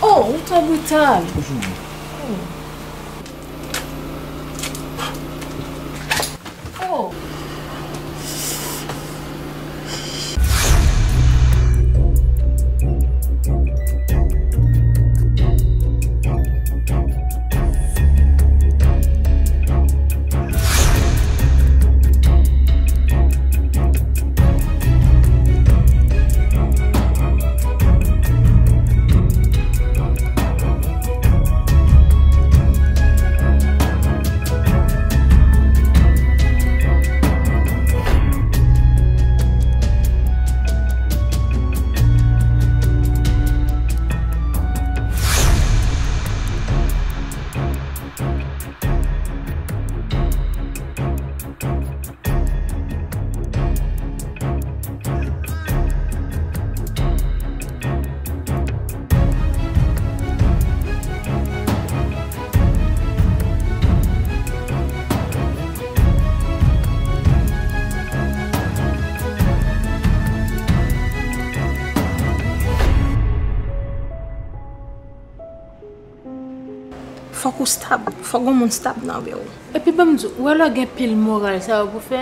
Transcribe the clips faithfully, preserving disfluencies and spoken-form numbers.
Oh, ou twò brital. Oh. Oh. Fòk ou stab, fòk gon moun stab nan vi w. Epi ban m di w, ou wè lè w gen pil moral sa yo pou fè,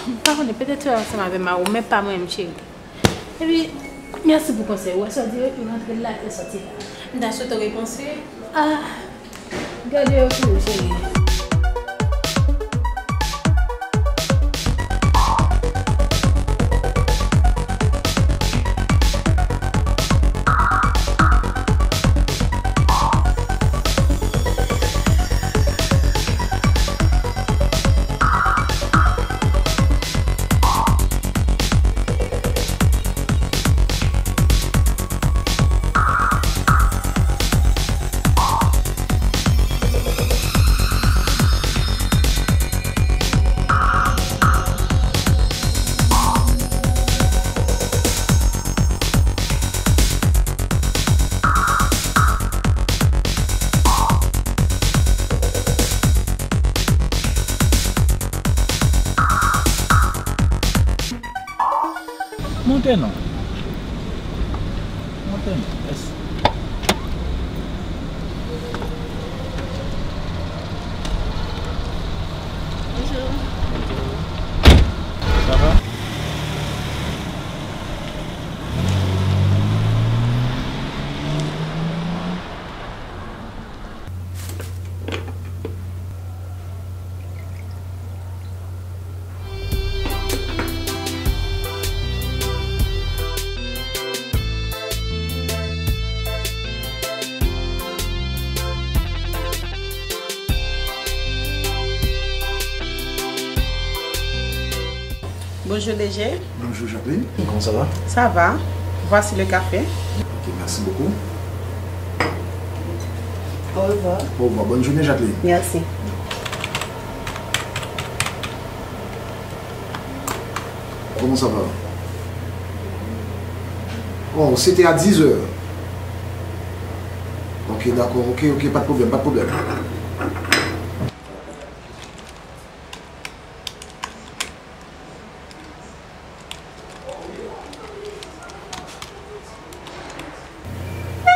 m pa konnen, petèt fè ansanm avè mari w, men pa mwen menm, cheri. Epi, mèsi pou konsèy ou. Wè sa w di yo, rantre la, e sòti la. M ta swete w repanse. Ah, gade yo pou ou, cheri. Monte non. Monte non. Mèsi. Bonjou. Sa va? Bonjour D G. Bonjour Jacqueline. Comment ça va? Ça va. Voici le café. Ok, merci beaucoup. Au revoir. Au revoir. Bonne journée, Jacqueline. Merci. Comment ça va? Oh, c'était à dix heures. Ok, d'accord, ok, ok, pas de problème, pas de problème.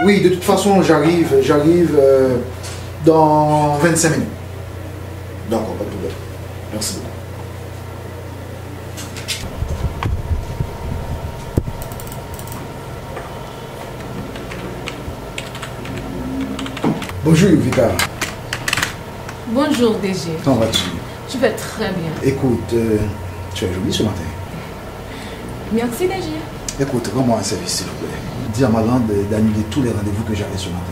Oui, de toute façon, j'arrive, j'arrive, euh, dans vingt-cinq minutes. D'accord, pas de problème. Merci beaucoup. Bonjour, Yuvika. Bonjour, D G. Comment vas-tu? Je vais très bien. Écoute, euh, tu es jolie ce matin. Merci, D G. Écoute, rends-moi un service, s'il vous plaît. Dis à Marlande d'annuler tous les rendez-vous que j'avais ce matin.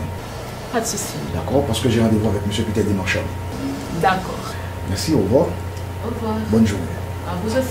Pas de souci. D'accord, parce que j'ai rendez-vous avec monsieur Peter Demarchal. D'accord. Merci, au revoir. Au revoir. Bonne journée. À vous aussi.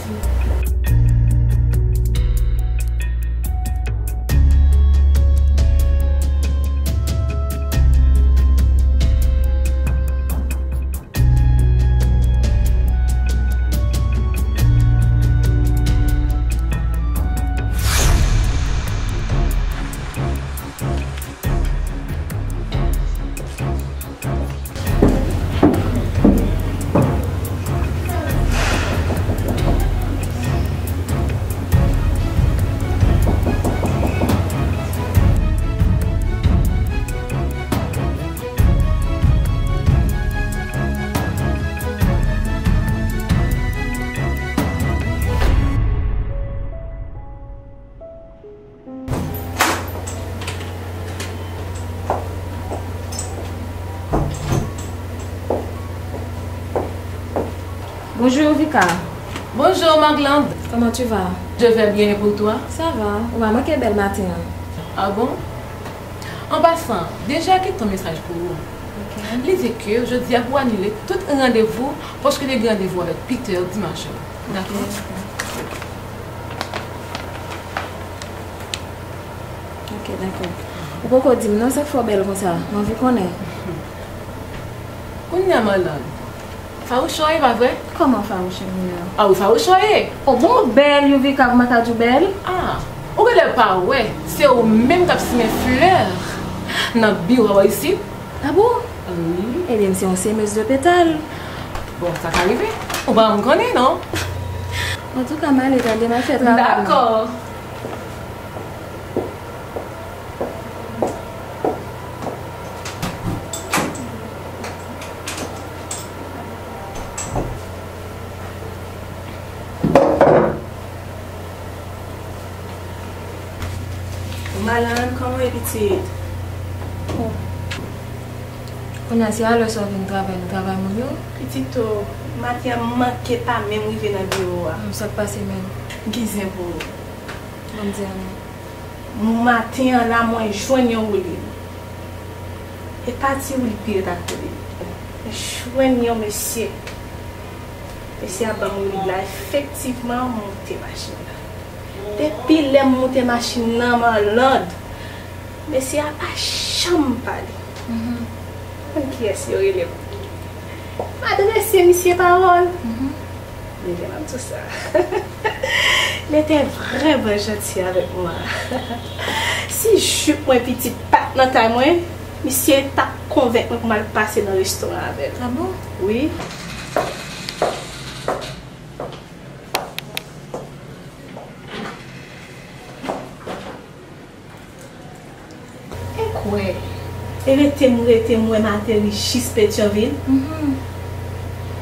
Bonjour Vika. Bonjour Marglande. Comment tu vas? Je vais bien et pour toi? Ça va. Ou pa manke bèl maten an. Ah bon? En passant, déjà kite yon mesaj pou ou. Ok. Li di ke jodi a pou anile tout randevou, paske li gen randevou avèk Peter dimanch la. Dakò? Ok. Ok, dakò. Ou poko di m non, sa k fè w bèl konsa? M anvi konnen. Kounye a, Marlande, fawouch ou ye, pa vre? Kòman fawouch mwen ye? Ah wi, fawouch ou ye. O bon, bèl, Youvika, kòman ka di w bèl? Ah, ou genlè pa wè, se ou menm k ap simen flè nan biwo a isit. Ah bon? Wi. Ebyen, m se yon semez de petal. Bon, sa ka rive. Ou pa janm konnen, non? Antouka, m ale tande, m al fè travay mwen. Dakò. Malan, kòman w ye, pitit? Kounye a, se alè sa w vin travay nan travay moun yo? Pitit o, maten an m manke pa menm rive nan biwo a. Hmm, sa k pase menm? M gen zen pou ou. Ban m di a non. Maten an la, mwen jwenn yon woulib. E pa ti woulib ki ret akote. Mwen jwenn yon mesye. Mesye a ban m woulib la, efektivman, m moute machin nan. Depi lè m moute machin nan, Marlande, mesye a pa janm pale. Mhm. Konn kiyès yo rele m. M adrese misye pawòl. Mhm. Men jan m ap di w sa. Li te vrèman janti avèk mwen. Si jup mwen pitit pa t nan tay mwen, misye t ap konvenk mwen pou m al pase nan restoran avè l. Ah bon? Wi. E kwè, e rete m, rete m wè m ateri jis Petyonvil. Mhm.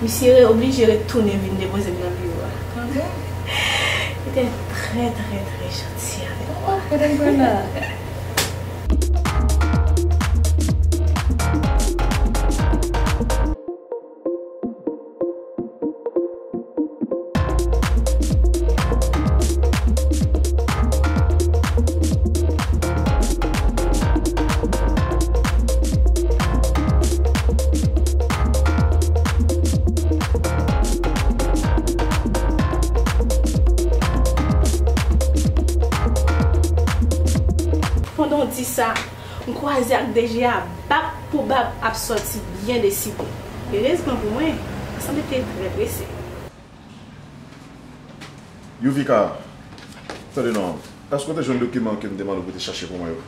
Misye re-, oblije retounen vin depoze m nan biwo a. Ah bon? Li te trè, trè, trè janti avèk mwen. Oh, kote m pran la? Pandan w di sa, m kwaze ak D G a, bab pou bab ap sòti byen deside. Erezman pou mwen, sanble te trè prese. Youvika, tande non, èske w te jwenn dokiman ke m te mande w pou w te chache pou mwen yo?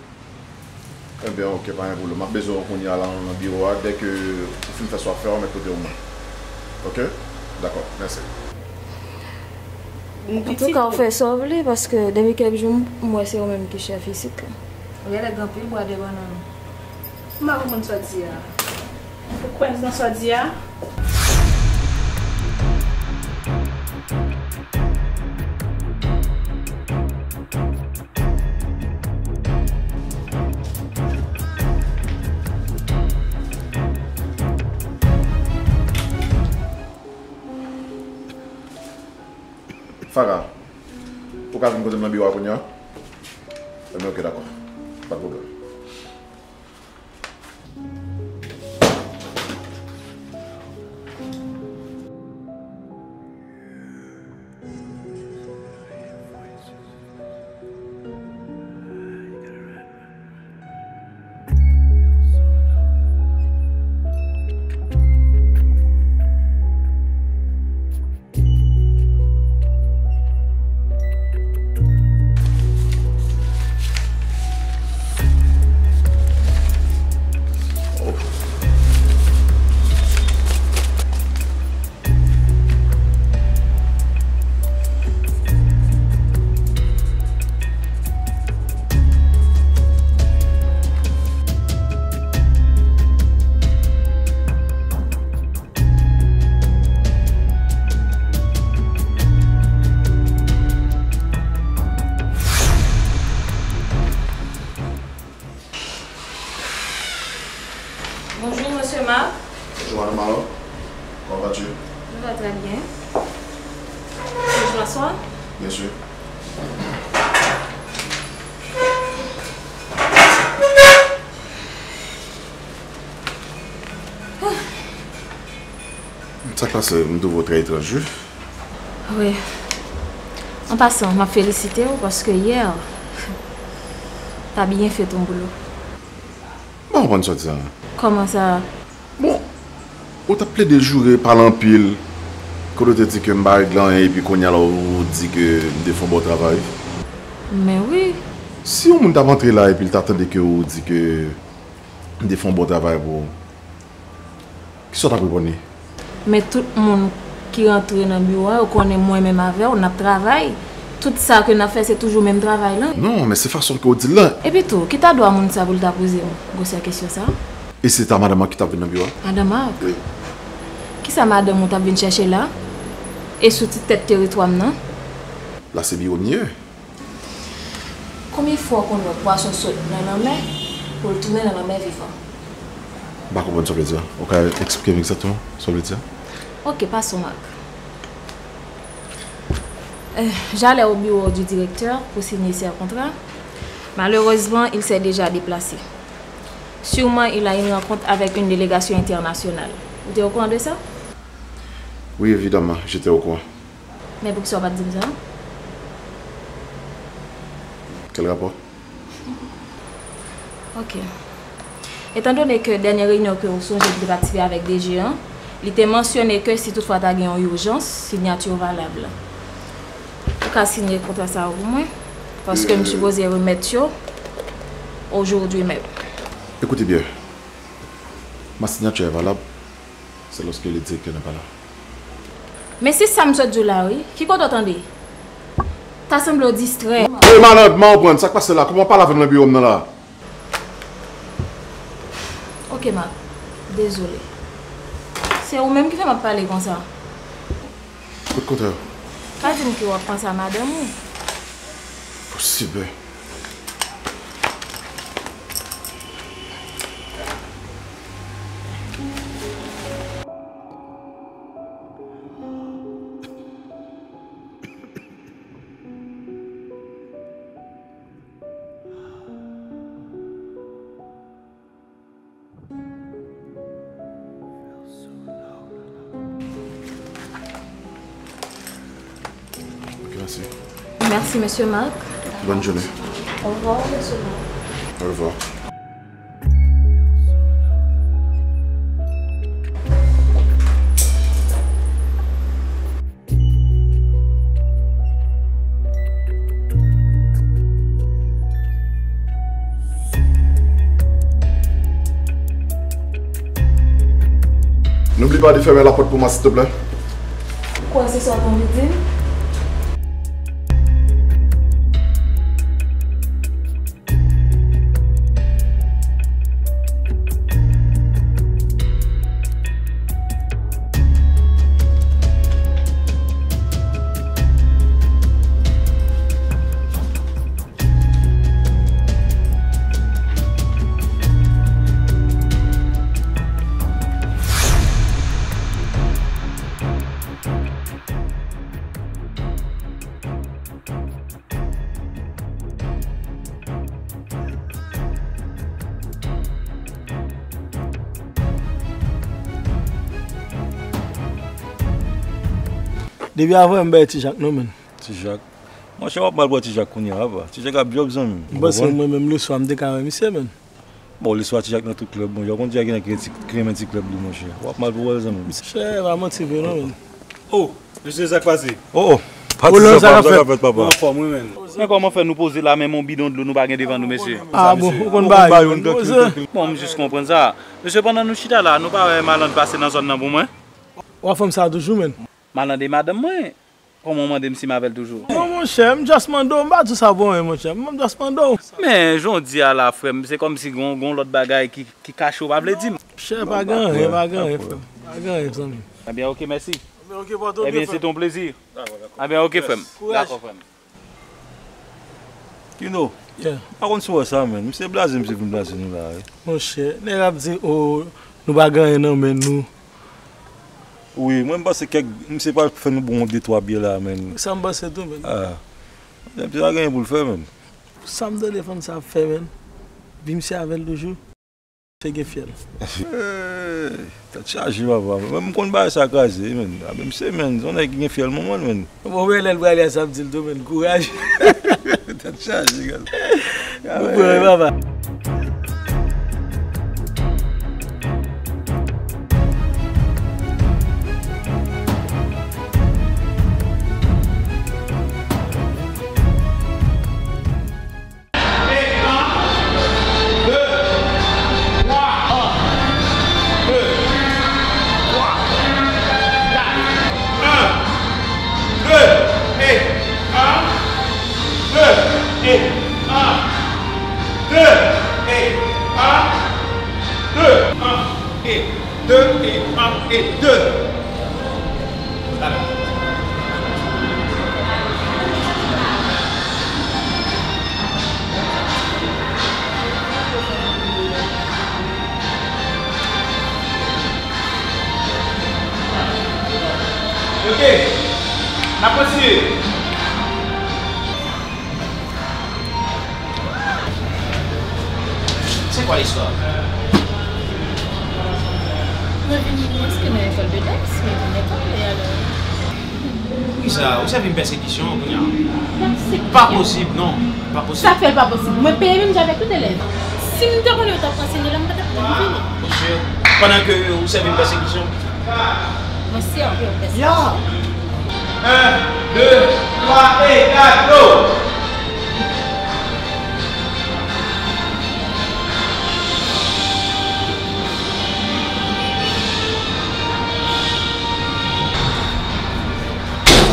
Ebyen, oke, pa gen pwoblèm. M ap bezwen w kounye a la nan biwo a. Dèke ou fin fè sa w ap fè a, w mèt pote yo ban mwen. Oke? Dakò, mèsi. Antouka, ou fè sa w vle, paske depi kèk jou, m wè se ou menm ki chèf isit la. Ou genlè gen anpil bwa de bannann. M pa konprann sa w di a. Ou kwè nan sa w di a? Farah, ou ka vin kote m nan biwo a kounye a? Ebyen, oke, dakò. Pa de pwoblèm. Bonjour, monsieur Marc. Bonjour, madame Marlande. Comment vas-tu? Je vais très bien. Bonswa. Byen si. Sa k pase, m twouve w trè etranj, wi. Wi. An pasan, m ap felisite w paske yè, w ta byen fè ton boulot. M pa konprann sa w di a. Kòman sa? Bon, ou t ap plede joure, pale anpil, kote w te di ke m pa regle anyen, epi kounye a la ou di ke m te fè yon bon travay. Men wi. Si yon moun t ap antre la epi l ta tande ke ou di ke m te fè yon bon travay pou ou, kisa w t ap reponn li? Men tout moun ki rantre nan biwo a, yo konnen mwen menm avè w, n ap travay. Tout sa ke n ap fè, se toujou menm travay lan. Non, men se fason ke w di l lan. Epi tou, ki ta dwa moun sa pou l ta poze m gwosè kesyon sa? E se ta madanm an ki t ap vin nan biwo a? Madanm Marc? Wi. Kisa madanm ou t ap vin chèche la? E sou ti tèt teritwa m nan? La se biwo m ye. Konbyen fwa w konn wè pwason sot nan lanmè pou l tounen nan lanmè vivan? M pa konprann sa w vle di a. Ou ka eksplike m egzakteman sa w vle di a? Ok, passons, Marc. Euh, j'allais au bureau du directeur pour signer ce contrat. Malheureusement, il s'est déjà déplacé. Sûrement, il a une rencontre avec une délégation internationale. Ou te au courant de ça? Oui, évidemment, j'étais au courant. Men poukisa w pa t di m sa? Quel rapport? Ok. Etandone ke dènye reyinyon ke w sonje m te patisipe avèk D G an, li te mansyone ke si toutfwa ta gen yon ijans, sinyati w valab. Ou ka siyen kontra sa yo pou mwen, paske m sipoze remèt yo aujourd'hui même. Écoutez bien, ma signature est valable, c'est lorsque le directeur n'est pas là. Men se sa m sot di w la wi. Ki kote w tande? Ta sanble w distrè. Hey, Maland, m pa konprann sa k pase la. Kòman w pale avè m nan biwo m nan la? Ok, Marc. Dezole. Se ou menm ki fè m ap pale konsa. Kot kontrè? Pa di m ke w ap panse a madanm ou. Posib. Ok, merci. Merci, monsieur Marc. Bonne journée. Au revoir, monsieur Marc. Au revoir. N'oublie pas de fermer la porte pour moi, s'il te plaît. Ou kwè se sa w t anvi di m? Depi avè m bay Ti Jak non, menn. Ti Jak. Monchè, w ap mal pran Ti Jak kounye a, apa. Ti Jak ap djòb, zanmi m. M panse mwen menm leswa m te ka wè misye, menn. Bon, leswa Ti Jak nan tout klèb, monchè. Ou konn Ti Jak gen nan ki renmen ti klèb li, monchè. W ap mal pou wè l, zanmi m. Monchè, pa manti vre non, menn. Oh, mesye, sa k pase? Oh, oh. Pati sa, sa k ap fèt, papa. Mwen anfòm, wi, menn. Men kòman fè nou poze la, menm yon bidon dlo nou pa gen devan nou, mesye? Ah, bon, ou konn ba yo, menn. Bon, m jis konprann sa. Mesye, pandan nou chita la, nou pa wè Maland pase nan zòn nan pou mwen? W ap fè m sa toujou, menn. Maland e madanm mwen. Kòman w mande m si m avè l toujou? Non, monchè, m just mande w, m pa di w sa pou anyen, monchè. M just mande w. Men, jan w di a la, frè m, se kòmsi gon, gon lòt bagay ki, ki kache w pa vle di m. Monchè, pa gen anyen, pa gen anyen, frè m. Pa gen anyen, zanmi. Ebyen, ok, mèsi. Ebyen, ok, pòte w byen, frè m. Ebyen, se te yon plezi. Dakò, dakò. Ebyen, ok, frè m. Kouraj. Dakò, frè m. Kino, yeah, m pa konn si w wè sa, menn. Misye blaze, misye vin blaze nou la, wi. Monchè, nèg ap di, o, nou pa gen anyen nan men nou. Wi, mwen m panse kèk misye pral fè nou bon de twa byè la, menn. Sa m panse tou, menn. Ah. Misye pa genyen pou l fè, menn. Sa m tande fanm sa ap fè, menn. Epi misye avè l toujou. Misye gen fyèl. Hey, tèt chaje, papa. Mwen, m konn bagay sa kraze, menn. Ah, menm se, menn, se yon nèg ki gen fyèl manman l, menn. Bon, men lè l prale a, sa ap di l tou, menn. Kouraj. Tèt chaje, gad. Ou prè, papa. De, e, en, de, e, en, de, en, e, de, e, en, e, de. Vwala. Ok. N ap kontinye. C'est quoi l'histoire? Mwen vin, èske nan lekòl de danse, mwen vin lekòl, e alò? Poukisa ou sèvi m pèsekisyon kounye a? Pèsekisyon? Pa posib, non. Pa posib. Sa fè l pa posib? Mwen peye menm jan avèk tout elèv. Si m te konnen ou t ap ansenye la, m pa t ap janm vini. Ou si? Pandan ke ou sèvi m pèsekisyon? Mwen si anpil pèsekisyon. Ya! En, de, twa, e kat, go!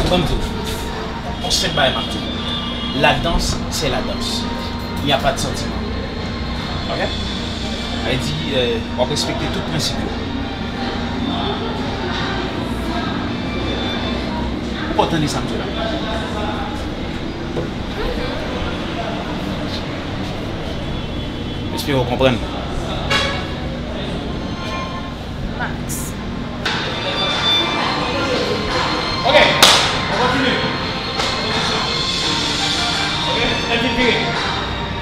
Ban m di w, yon senp bagay m ap di w. La danse, c'est la danse. Il n'y a pas de sentiment. Ok? Sa vle di, euh, w ap respekte tout prensip yo. Ou konn tande sa m di w la? M espere w konprann. Max. Ok, on continue. Ok, lève vire.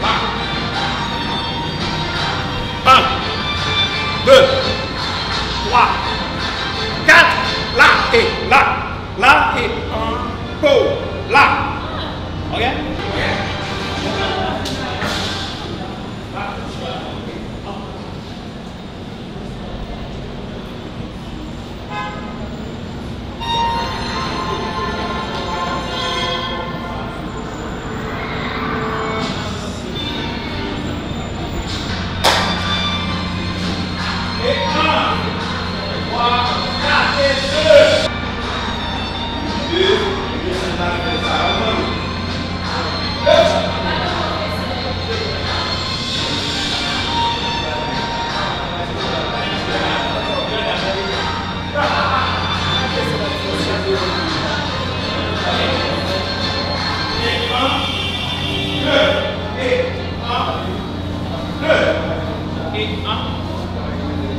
La. Un, deux, trois, quatre. La et là. La et encore là. Ok?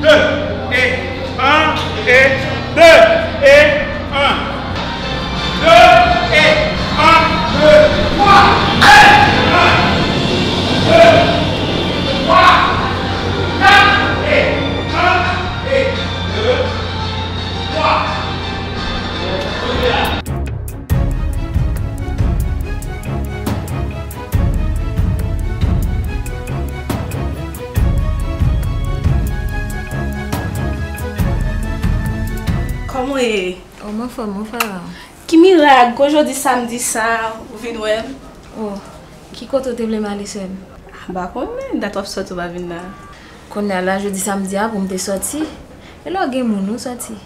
Deux et un et deux et un. Deux et un, deux, trois et un, deux, trois, quatre et un et deux, trois. Kòman w ye? Oh, m anfòm, mwen Farah. Ki mirak, gon jodi samdi sa, ou vin wè m? Oh, ki kote w te vle m ale, sè m? M pa konnen, dat w ap sòti ou pa vin la. Kounye a la, jodi samdi a, pou m te sòti. E lè w gen moun, ou sòti.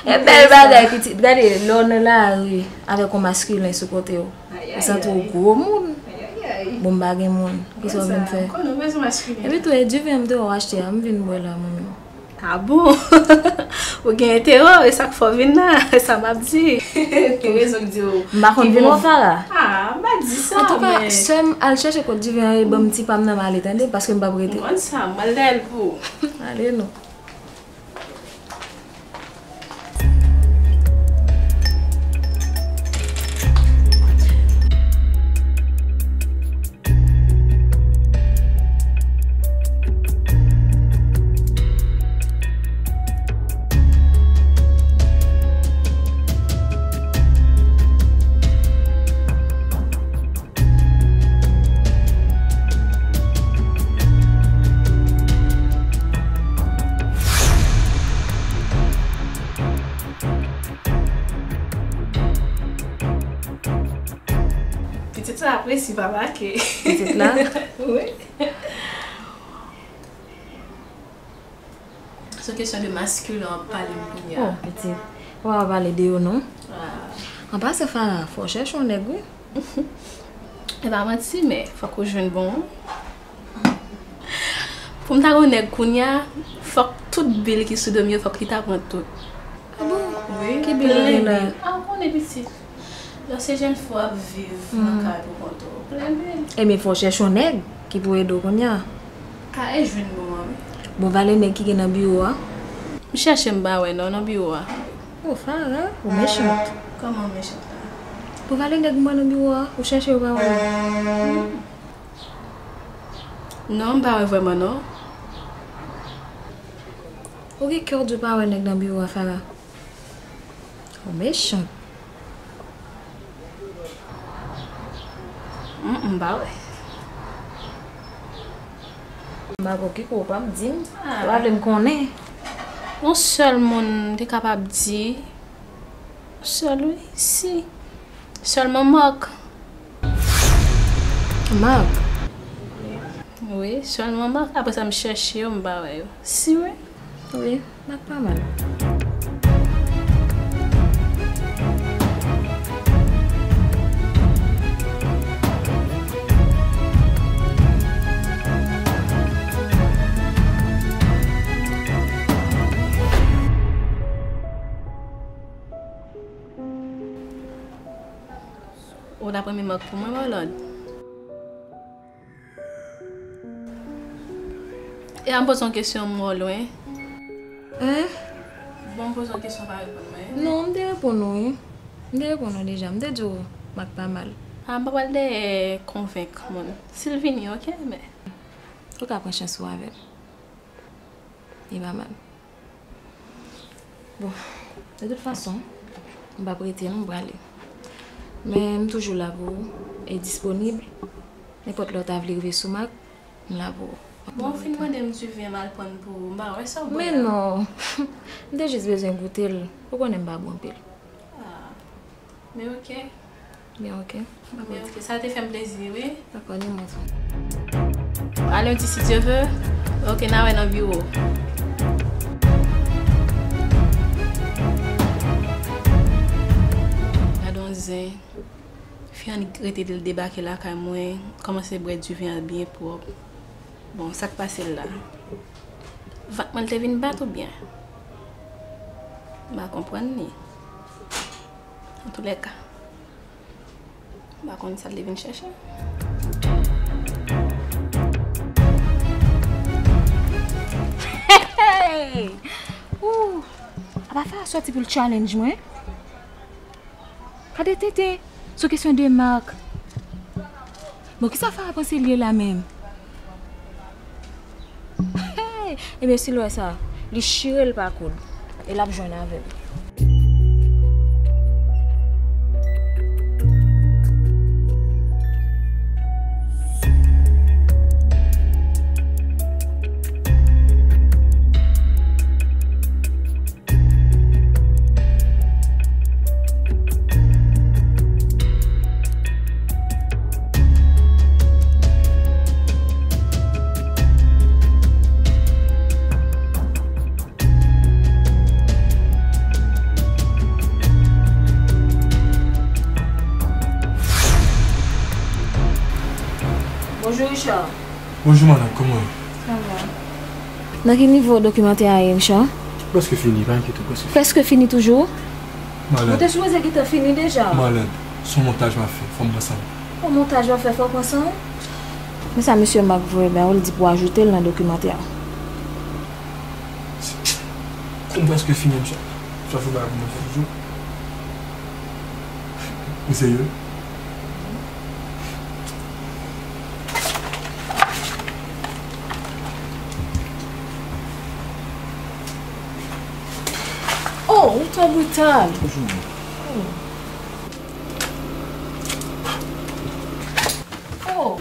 E bèl bagay, pitit. Gade, lè w nan lari avèk yon maskilen sou kote w, ou santi w gwo moun. Bon, m pa gen moun. Kisa w vin fè? Epi tou, e diven m te wè w achte a, m vin bwè la, mwen menm. Ah bon? Ou gen enterè, e sa k fè w vin la, e sa m ap di. Gen rezon k di w. M pa konn vin wè w, Farah. Ah, m pa di sa, men. Antouka, sè m, al chèche kot diven an e ban m ti pa m nan, m ale, tande, paske m p ap rete. M konn sa, m al dèyè l pou ou. Ale non. Si papa ke. Pitit la? Wi. Se kesyon de maskilen w ap pale m kounye a. Oh, pitit. Ou pa pale de yo, non? Ah. An pasan, Farah, fò w chèche yon nèg, wi. E pa manti, men fòk ou jwenn bon an. Pou m ta gon nèg kounye a, fòk tout bil ki sou do m yo, fòk li ta pran tout. Ah bon? Wi, ki bil ou gen la? Ah, ou konnen pitit. Lè se jèn fi w ap viv nan kay pou kont ou, plen bil. Ebyen, fò w chèche yon nèg ki pou ede w kounye a. A, e jwenn bon an, wi. Bon, pale nèg ki gen nan biwo a. M chèche, m pa wè non, nan biwo a. Oh, Farah, ou mechant. Kòman m mechant la? Pou pale nèg mwen nan biwo a, ou chèche, ou pa wè non. Non, m pa wè vrèman non. Ou gen kè w di w pa wè nèg nan biwo a, Farah? Ou mechant. Mm, m pa wè. M pa wè, kiko, ou p ap di m? Ah. Ou pa vle m konnen? Yon sèl moun m te kapab di. Sèl, wi, si. Sèlman Marc. Marc? Wi, sèlman Marc. Apre sa, m chèche yo, m pa wè yo. Si, wi. Wi, Marc pa mal. Ou ta pran Marc pou mwen, Marlande? E a m poze yon kesyon, m wè w lwen. Hein? Bon, m poze yon kesyon, pa reponn mwen. Non, m te reponn ou, wi. M te reponn ou deja. M te di w Marc pa mal. A, m pa pral dèyè konvenk moun. Si l vini, oke, men. Ou ka pran chans ou avè l. Li pa mal. Bon, de tout fason, m p ap rete non, m prale. Men m toujou la pou ou e disponib. Nenpòt lè w ta vle rive sou Marc, m la pou ou. Bon, ou fin mande m diven m al pran pou ou, m pa wè sa w bwè a. Men non, m te jis bezwen goute l. Ou konnen m pa bwè anpil. Ah. Men oke. Men oke. Men oke, sa te fè m plezi, wi. Dakò, ni mwen tou. A lendi, si Dye ve. Oke, n a wè nan biwo. Gade yon zen. Fi an rete l debake lakay mwen, kòmanse bwè diven an byen pwòp. Bon, sa k pase l la? Vant mwen l te vin bat oubyen? M pa konprann li. Antoulèka, m pa konn sa l te vin chèche. Hey! Ooh! Apa Farah sòti pou l challenge mwen? Gade tenten, sou kesyon de Marc. Bon, kisa Farah panse l ye la menm? Hey! Ebyen, si l wè sa, li chire l pa koud. E l ap jwenn avè m. Bonjou, Richard. Bonjou, Malèn, kòman w ye? Sa va. Nan ki nivo dokimantè a ye, Richard? Prèske fini, pa enkyete w, prèske fini. Prèske fini toujou? Malèn. Ou te sipoze gentan fini deja. Malèn, se yon montaj m ap fè, fò m pran san m. Yon montaj w ap fè, fò w pran san w? Men sa mesye Marc voye bay ou, li di pou ajoute l nan dokimantè a. Kou m prèske fini, mesye. Sa fè bagay pou mwen fè toujou. Ou serye? Oh, ou twò brital. Oh. Oh.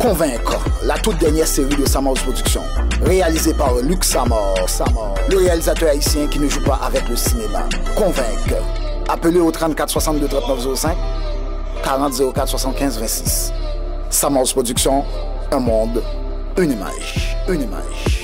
Convaincre, la toute dernière série de Samar's Production, réalisée par Luc Samar, Samar, le réalisateur haïtien qui ne joue pas avec le cinéma. Convaincre. Appelez au trente-quatre soixante-deux trente-neuf zéro cinq, quarante zéro quatre soixante-quinze vingt-six. Samar's Production, un monde, une image, une image.